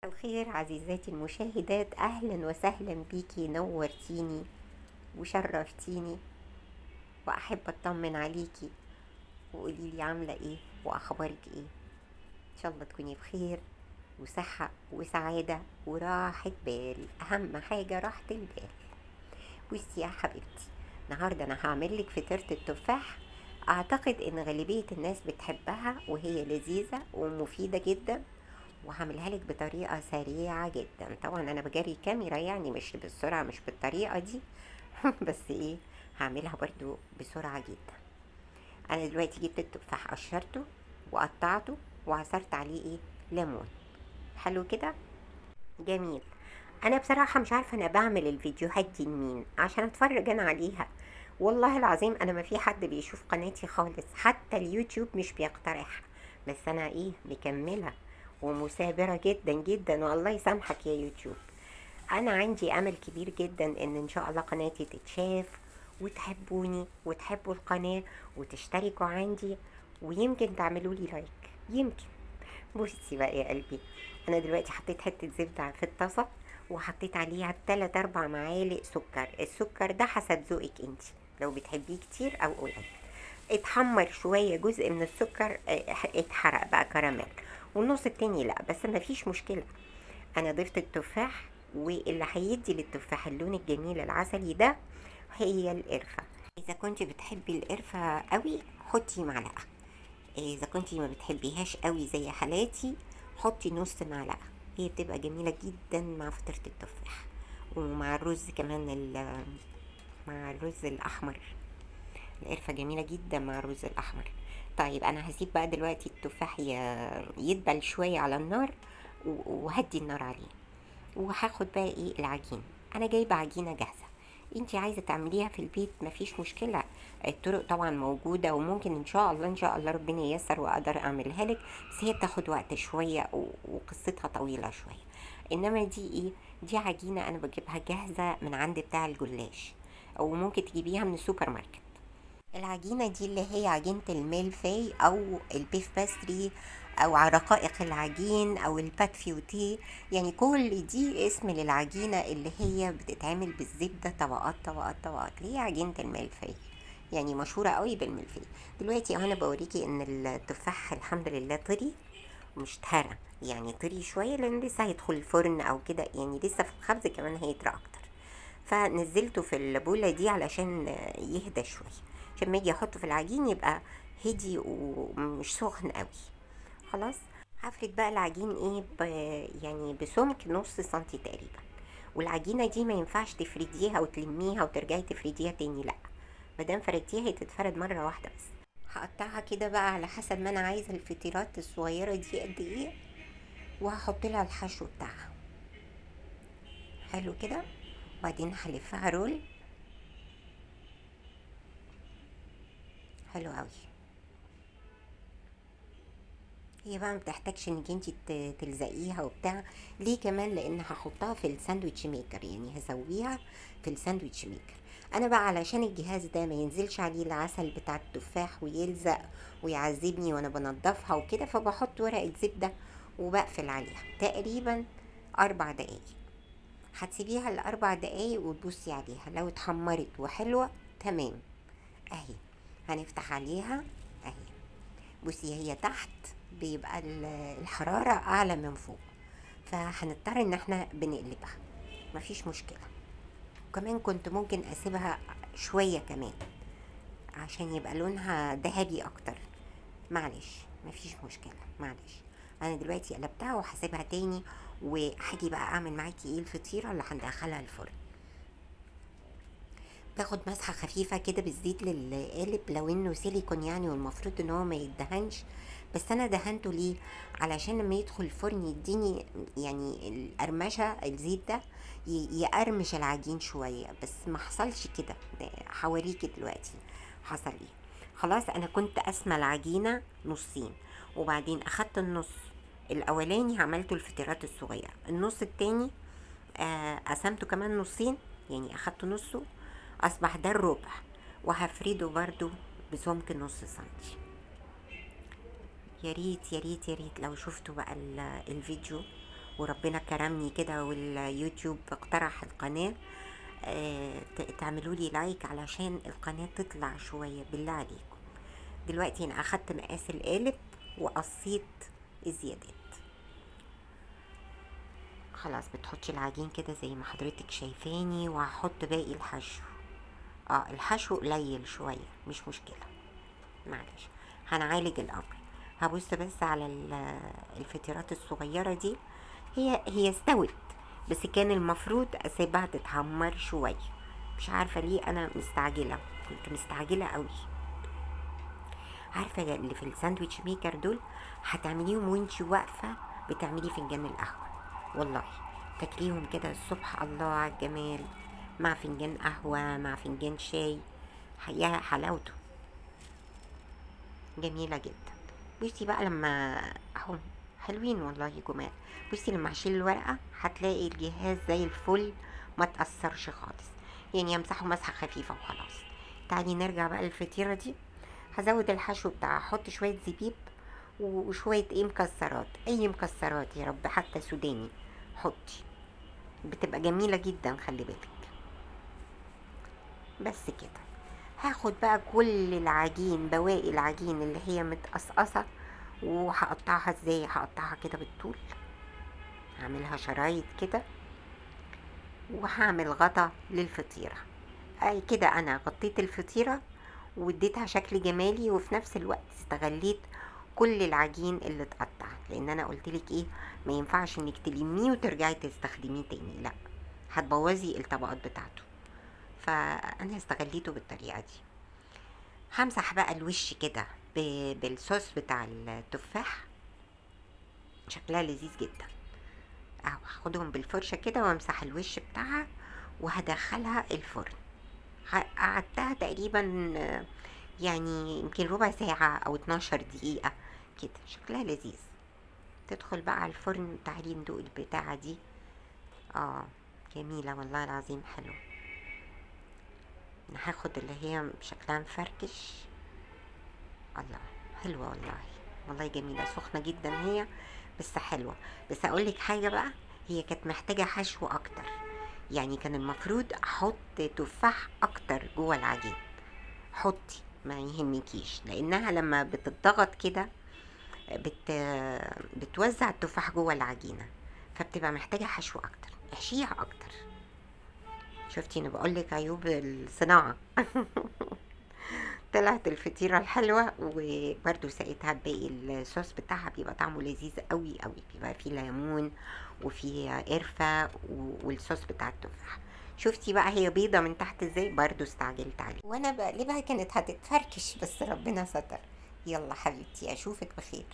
الخير عزيزاتي المشاهدات، اهلا وسهلا بيكي، نورتيني وشرفتيني، واحب اطمن عليكي وقولي لي عامله ايه واخبارك ايه. ان شاء الله تكوني بخير وصحة وسعادة وراحة بال، اهم حاجة راحة البال. بصي يا حبيبتي، النهارده انا هعمل لك فطيره التفاح. اعتقد ان غالبية الناس بتحبها وهي لذيذة ومفيدة جدا، وهعملها لك بطريقة سريعة جدا. طبعا انا بجري كاميرا، يعني مش بالسرعة، مش بالطريقة دي بس ايه، هعملها برضو بسرعة جدا. انا دلوقتي جبت التفاح، قشرته وقطعته وعصرت عليه ايه، ليمون. حلو كده، جميل. انا بصراحة مش عارفه انا بعمل الفيديوهات دي لمين عشان اتفرج انا عليها، والله العظيم انا ما في حد بيشوف قناتي خالص، حتى اليوتيوب مش بيقترحها، بس انا ايه، مكملة ومثابره جدا جدا، والله يسامحك يا يوتيوب. انا عندي امل كبير جدا ان شاء الله قناتي تتشاف وتحبوني وتحبوا القناة وتشتركوا عندي، ويمكن تعملوا لي like، يمكن. بصي بقى يا قلبي، انا دلوقتي حطيت حتة زبدة في الطاسه وحطيت عليها 3-4 معالق سكر. السكر ده حسب ذوقك انتي، لو بتحبيه كتير او قليل. اتحمر شوية جزء من السكر، اتحرق بقى كراميل، والنص التاني لا، بس ما فيش مشكلة. انا ضفت التفاح، واللي هيدي للتفاح اللون الجميل العسلي ده هي القرفه. اذا كنت بتحبي القرفه قوي حطي معلقه، اذا كنت ما بتحبيهاش قوي زي حالاتي حطي نص معلقه. هي بتبقى جميلة جدا مع فطيره التفاح ومع الرز كمان، مع الرز الاحمر. القرفه جميلة جدا مع الرز الاحمر. طيب انا هسيب بقى دلوقتي التفاح يدبل شوية على النار، وهدي النار عليه، وهاخد بقى ايه العجين. انا جايبه عجينه جاهزة، انتي عايزه تعمليها في البيت مفيش مشكلة، الطرق طبعا موجودة، وممكن ان شاء الله ان شاء الله ربنا ييسر واقدر اعملها لك، بس هي بتاخد وقت شوية وقصتها طويلة شوية. انما دي ايه، دي عجينه انا بجيبها جاهزة من عند بتاع الجلاش، او ممكن تجيبيها من السوبر ماركت. العجينة دي اللي هي عجينه الميلفاي او ال puff pastry او رقائق العجين او ال pâte feuilletée، يعني كل دي اسم للعجينه اللي هي بتتعمل بالزبده طبقات طبقات طبقات، اللي هي عجينه الميلفاي، يعني مشهورة قوي بالميلفاي. دلوقتي انا بوريكي ان التفاح الحمد لله طري ومش اتهرى، يعني طري شوية لان لسه هيدخل الفرن او كده، يعني لسه في الخبز كمان هيطرى اكتر. فنزلته في البوله دي علشان يهدى شوية، عشان ما اجي احطه في العجين يبقى هدي ومش سخن قوي. خلاص هفرد بقى العجين ايه، يعني بسمك نص سنتي تقريبا. والعجينه دي ما ينفعش تفرديها وتلميها وترجعي تفرديها تاني، لا، ما دام فردتيها هي تتفرد مرة واحدة بس. هقطعها كده بقى على حسب ما انا عايزه الفطيرات الصغيرة دي قد ايه، وهحط لها الحشو بتاعها. حلو كده. وبعدين هلفها رول. حلو قوي. هي بقى ما بتحتاجش انك انتي تلزقيها وبتاع، ليه كمان؟ لان هحطها في ال sandwich maker، يعني هسويها في ال sandwich maker. انا بقى علشان الجهاز ده ما ينزلش عليه العسل بتاع التفاح ويلزق ويعذبني وانا بنضفها وكده، فبحط ورقة زبدة وبقفل عليها تقريبا 4 دقايق. هتسيبيها الاربع دقايق وتبصي عليها، لو اتحمرت وحلوة تمام. اهي هنفتح عليها اهي. بصي هي تحت بيبقى الحرارة اعلى من فوق، فهنضطر ان احنا بنقلبها، مفيش مشكلة. وكمان كنت ممكن اسيبها شوية كمان عشان يبقى لونها ذهبي اكتر، معلش مفيش مشكلة، معلش. انا دلوقتي قلبتها وهسيبها تاني، وهاجي بقى اعمل معاكي ايه الفطيرة اللي هندخلها الفرن. باخد مسحة خفيفة كده بالزيت للقالب، لو انه سيليكون يعني والمفروض ان هو ما يدهنش، بس انا دهنته ليه؟ علشان لما يدخل الفرن يديني يعني القرمشة، الزيت ده يقرمش العجين شوية، بس ما حصلش كده. هوريكي دلوقتي حصل ايه. خلاص انا كنت قاسمة العجينة نصين، وبعدين اخدت النص الاولاني عملته الفطيرات الصغيرة، النص التاني، قسمته كمان نصين، يعني اخدت نصه، اصبح ده الربع، وهفرده برضو بسمك نص سنتي. يا ريت يا ريت يا ريت لو شفتوا بقى الفيديو وربنا كرمني كده واليوتيوب اقترح القناة، تعملوا لي like علشان القناة تطلع شوية بالله عليكم. دلوقتي انا اخدت مقاس القالب وقصيت الزيادات. خلاص بتحطي العجين كده زي ما حضرتك شايفاني، وهحط باقي الحشو. الحشو قليل شوية مش مشكلة، معلش هنعالج الامر. هبص بس على الفطيرات الصغيرة دي، هي استوت بس كان المفروض اسيبها تتحمر شوية، مش عارفة ليه انا مستعجلة، كنت مستعجلة قوي. عارفة اللي في الساندويتش ميكر دول هتعمليهم وانتي واقفة بتعملي فنجان القهوة، والله تاكليهم كده الصبح، الله على الجمال، مع فنجان قهوة مع فنجان شاي، حقيقة حلاوته جميلة جدا. بصي بقى لما اهو حلوين والله جمال. بصي لما هشيل الورقة هتلاقي الجهاز زي الفل، ما تأثرش خالص، يعني امسحه مسحة خفيفة وخلاص. تعالي نرجع بقى للفطيرة دي. هزود الحشو بتاعها، هحط شوية زبيب وشوية ايه مكسرات، اي مكسرات يا رب، حتى سوداني حطي، بتبقى جميلة جدا، خلي بالك. بس كده هاخد بقى كل العجين، بواقي العجين اللي هي متقصقصة، وهقطعها ازاي؟ هقطعها كده بالطول، هعملها شرايط كده، وهعمل غطا للفطيرة. اي كده انا غطيت الفطيرة واديتها شكل جمالي، وفي نفس الوقت استغليت كل العجين اللي اتقطع، لان انا قلتلك ايه، ما ينفعش انك تلميه وترجعي تستخدميه تاني، لا هتبوظي الطبقات بتاعته، فانا استغليته بالطريقه دي. همسح بقى الوش كده بالصوص بتاع التفاح، شكلها لذيذ جدا اهو. هاخدهم بالفرشه كده وامسح الوش بتاعها وهدخلها الفرن. قعدتها تقريبا يعني يمكن ربع ساعة او 12 دقيقة كده، شكلها لذيذ. تدخل بقى على الفرن. تعالي ندوق البتاعة دي، جميلة والله العظيم، حلوة. انا هاخد اللي هي شكلها مفركش، الله حلوة والله، والله جميلة، سخنة جدا هي بس حلوة. بس اقولك حاجة بقى، هي كانت محتاجة حشو اكتر، يعني كان المفروض احط تفاح اكتر جوه العجين. حطي ما يهمكيش، لانها لما بتضغط كده بتوزع التفاح جوه العجينة، فبتبقى محتاجة حشو اكتر، احشيها اكتر. شفتي انا بقولك عيوب الصناعة. طلعت الفطيرة الحلوة، وبرده سقيتها بباقي الصوص بتاعها، بيبقى طعمه لذيذ قوي قوي، بيبقى فيه ليمون وفيه قرفة والصوص بتاع التفاح. شفتي بقى هي بيضة من تحت ازاي؟ برضو استعجلت عليه وانا بقلبها كانت هتتفركش، بس ربنا ستر. يلا حبيبتي اشوفك بخير.